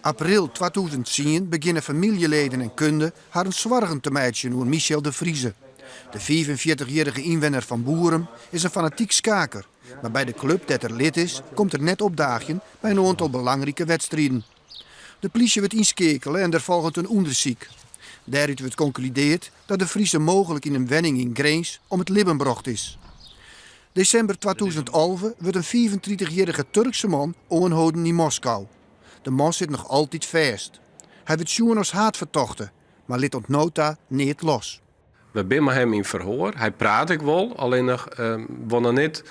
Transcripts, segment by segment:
April 2010 begjinne famyljeleden en kunde harren soargen te meitsjen oer Michel de Vrieze. De 45-jierrige ynwenner fan Boerum is in fanatyk skaker, mar by de klup dêr't er lid is, komt er net opdaagjen by in oantal belangrike wedstriden. De plysje wurdt ynskeakele en der folget in ûndersyk. Dêrút wurdt konkludeard dat De Vrieze mooglik yn in wenning yn Grins om it libben brocht is. Desimber 2011 wurdt in 35-jierrige Turkse man oanholden yn Moskou. De man sit noch altyd fêst. Hy wurdt sjoen as haadfertochte, mar lit oant no ta neat los. We binne mei him yn ferhoar. Hy praat ek wol, allinnich wol noch net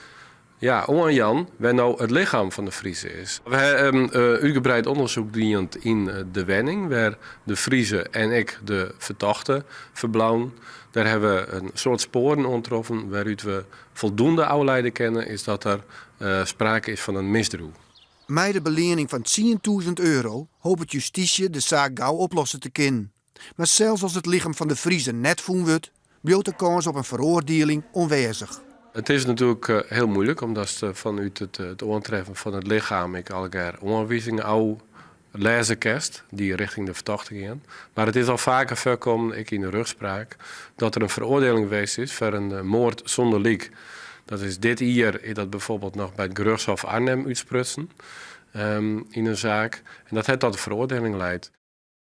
ja, oanjaan wêr no it lichem fan De Vrieze is. We ha útgebreid ûndersyk dien yn de wenning wêr De Vrieze en ek de fertochte ferbleaun. Dêr ha we in soad spoaren oantroffen wêrút we foldoende ôfleide kinne is dat der sprake is fan in misdriuw. Mei de beleanning fan 10,000 euro hopet justysje de saak gau oplosse te kinnen. Mar sels as it lichem fan De Vrieze net fûn wurdt, bliuwt de kâns op in feroardieling oanwêzich. It is natuerlik hiel muoilik omdatst fanút it oantreffen fan it lichem ek allegear oanwizingen ôflêze kinst dy't rjochting de fertochte gean. Mar it is al faker foarkommen, ek yn de rjochtspraak, dat der in feroardieling west is foar in moard sûnder lyk. Dat is dit jier is dat bijvoorbeeld noch by it Gerjochtshof Arnhem útsprutsen yn in saak. En dat hat tot de feroardieling leid.